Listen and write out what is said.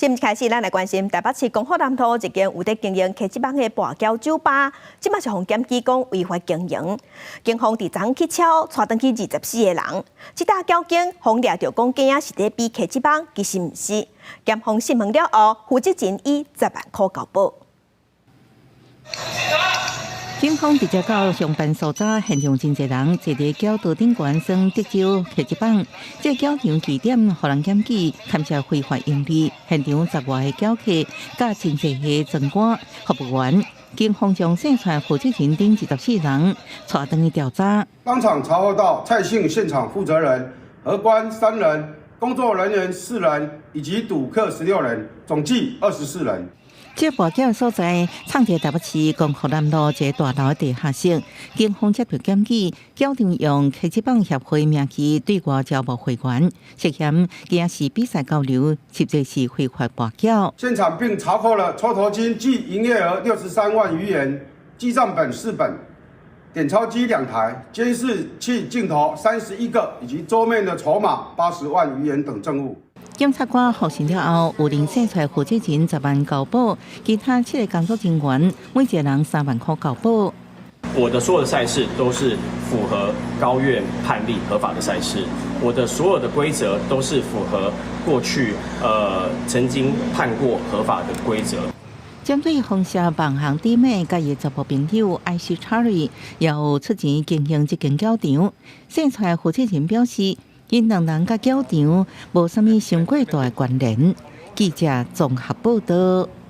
新聞開始，咱來關心台北市光復南路一間有佇經營溪仔蠓的跋筊酒吧，這馬是予檢舉講違法經營。警方佇昨去抄，帶轉去24個人。這搭交警予掠著講囝仔是佇比溪仔蠓，其實毋是。檢方審問了後，負責人以10萬箍交保。警方直接到上班所在，現場真濟人坐佇轎桌頂懸耍德州溪仔蠓。這個轎場據點予人檢舉，牽涉非法營利。現場十外个轎客，佮真濟個莊官、服務員。警方將姓蔡負責人等24人帶轉去調查。當場查獲到蔡姓現場負責人、荷官三人、工作人員四人以及賭客16人，總計24人。這跋筊所在，藏佇台北市光復南路一個大樓地下室。警方接到檢舉，轎場用溪仔蠓協會名義對外招募會員，涉嫌驚是比賽交流，實際是非法跋筊。現場並查扣了抽頭金計營業額63萬餘元、記帳本四本、點鈔機2台、監視器鏡頭31個，以及桌面的籌碼80萬餘元等證物。檢察官複審了後，有林姓蔡負責人十萬交保，其他七个工作人員每一個人3萬箍交保。我的所有的賽事都是符合高院判例合法的賽事，我的所有的規則都是符合過去曾經判過合法的規則。針對紅色網紅弟妹佮伊查埔朋友艾希查理，也有出錢經營這間轎場，姓蔡負責人表示，𪜶兩人佮轎場無啥物傷過大的關聯。記者綜合報道。